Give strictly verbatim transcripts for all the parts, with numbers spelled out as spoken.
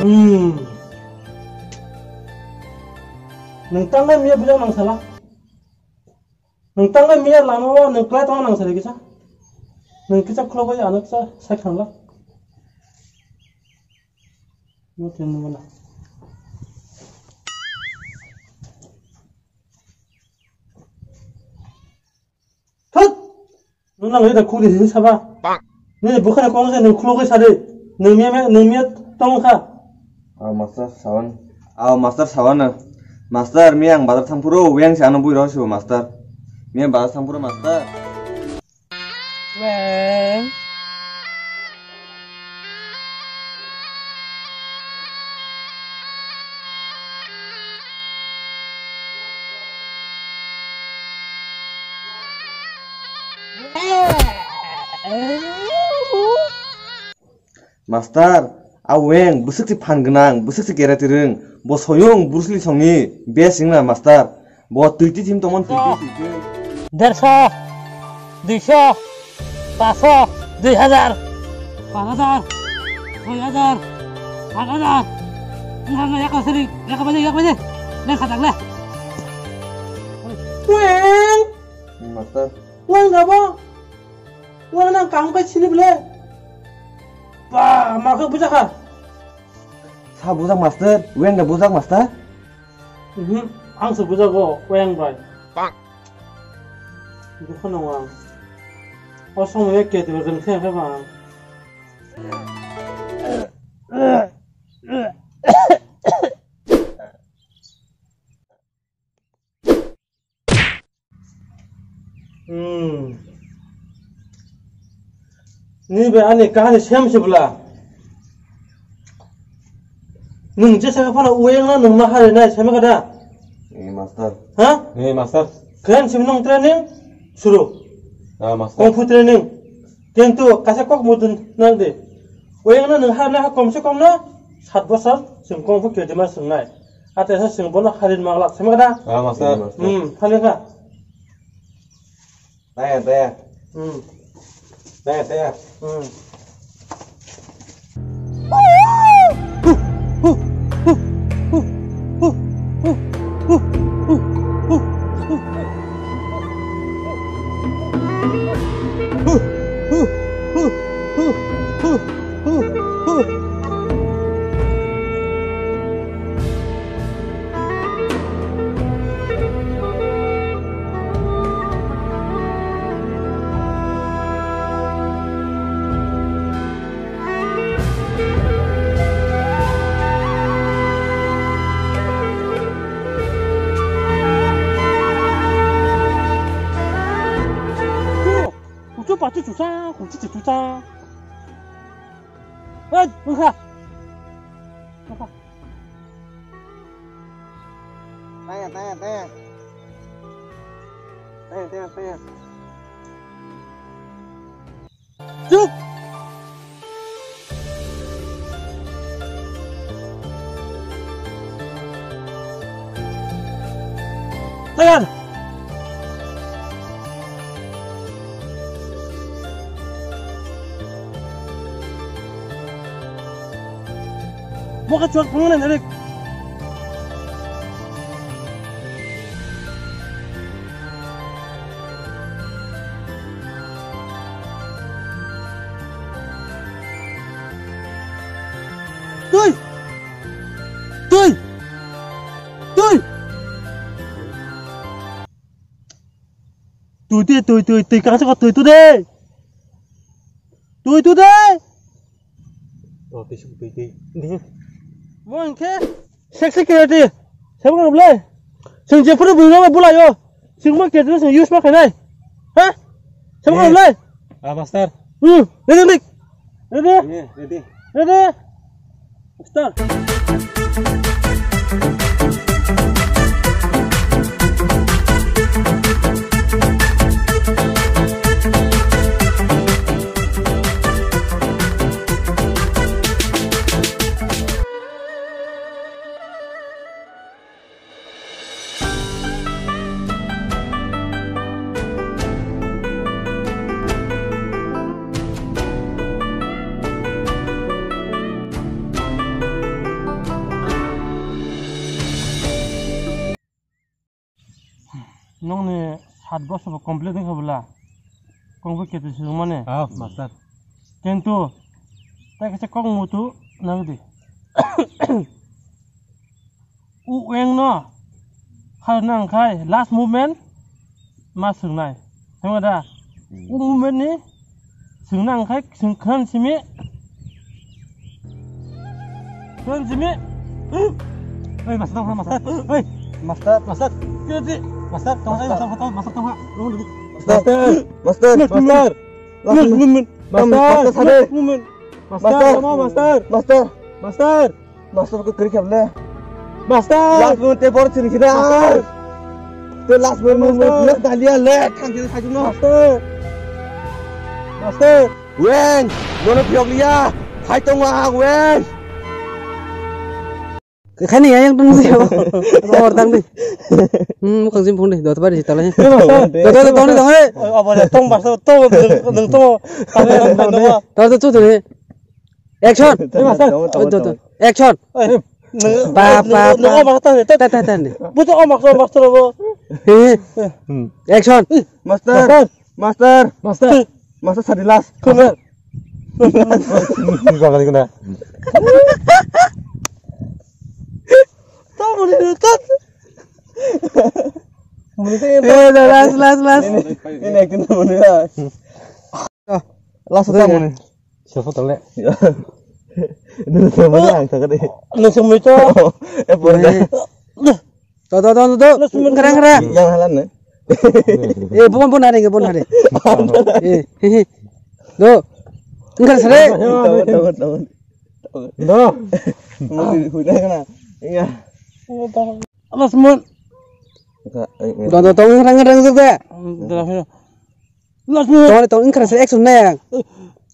Hmm. Nwng tangnai miya bujak nang sala. Nwng tangnai miya lama o nwng kwlai tongna nang sala kisa. Nwng kisa khulogwi ano kisa sai khanla. Nwng tini nwng na. Thut! Nwng nang yada khukdi sini saba. Nini bukhana kong se nwng khulogwi sadi. Nwng miya miya, nwng miya tong kha. Aw master sawan. Aw master sawan. Master, miya ang bazar thangphuru weng se ano bui rw sibo master. Miya bazar thangphuru master. Weng. Master, a weng bwswk se phan gwnang, bwswk se karate rwng, bo soyung Bruce Lee songni best wngna master. Bo twi twi thim tongmani twi twi twi twi. Derso, duiso, paso, dui hajar, pach hajar, soi hajar, aat hajar. Nang yak sari, yak baje, yak baje. Nang khatak le. Weng. Master. Weng gabo. Weng nang kam kai sini bele. Ba, ma khe bujak kha. Sa bujak master, weng da bujak master. Mhm, ang se bujago, weng bai. Dukha nang ang. O somoy khe twi rwng khe khe ba. Hmm. Ni be ani kahani sem se bwla. Nwng je saka phano uwe wngna nwng ma hari nai sami kada? Eh, master. Ha? Eh, master. Khen simi nwng training suru. Ah, master. Kung fu training. Kintu kaisa kok mudun nang de. Oyang no nwng ha, na ha kom se kom no sat bosor chwng kong phu khe dima swngnai. Ate sa chwng bono harin ma lak sema da. Ah, master. Hmm, thani kha. Taya, taya. Hmm. Taya, taya. Hmm. Kuchu pachu chucha, kuchu chucha. Hei, bwkha. Bwkha. Taya, taya, taya. Taya, taya, taya. Chup! Tayar! Boka chuak phunuknai narik. Twi! Twi! Twi! Twi, twi, twi, twi, twi, kang saka twi, twi de. Twi, twi de. Oh, twi suk twi, twi. Mo hingke? Sexy karate. Sabo ka blai. Sing je pura bui ma bulai yo. Sing ma karate sing use ma khainai. Ha? Sabo ka blai. Ah, master. Hmm, ready, ready. Ready? Yeah, ready. Ready? Start. Nokni sat bosor bo complete wngkha bwla? Kongkhe kete swrwngmani? Ah, master. Kintu tei kaisa kok muitu nangdi. U weng no kharna wngkhai last movement ma swngnai. Thangma da? Hmm. U movement ni swngna wngkhai swng khnan simi. Khnan simi. Oi, master, tongha, master. Oi. Master, master. Kiti. Master, tongha, master, master, master, tongha. Master, master, master. Last movement. Master, master, sade. Last movement. Master, master, master. Master. Master ko kiri kable. Master. Last moment te bor chiri kida. Master. Te last moment mo mo dalia le thang kiri thang no. Master. Master. Wen, mono phiok liya. Hai tong wa wen. Khani ya yang tong sio. Or tang di. Hmm, mukang sim phone di. Dot bari tala. Dot dot tong tong he. Abo le tong bas to nung to. Tar to tu tu he. Action! Tama, tama, tama, tama. Action! Ba, ba, ba. Nung, nung, nung, nung, ta, ta, ta, ta. Buto, oh, master, master, bo. He. Hmm. Action! Master! Master! Master! Master, sadi last. Master! Gua kali kena. Tamo ni, tat. Eh, dah, last, last, last. Ini, ini acting tamo ni, last. Last, last. Siapa tole? Dulu sama dia angkat deh. Langsung itu. Eh, boleh. Tuh, tuh, tuh, tuh. Langsung ngerang, ngerang. Yang halan nih. Eh, bukan, bukan hari, bukan hari. Eh, hehe. Tuh. Enggak sere. Tahu, tahu, tahu. Tuh. Hujan kena. Iya. Langsung. Tuh, tuh, tuh, ngerang, ngerang juga. Langsung. Tuh, tuh, enggak sere action nih.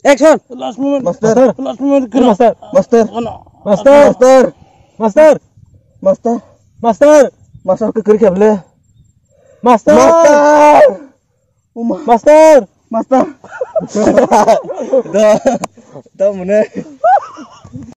Action. Last moment. Master. Last moment. Master. Master. Ono. Master. Master. Master. Master. Master. Master ke kiri kable. Master. Master. Uma. Master. Master. Da. Da mune.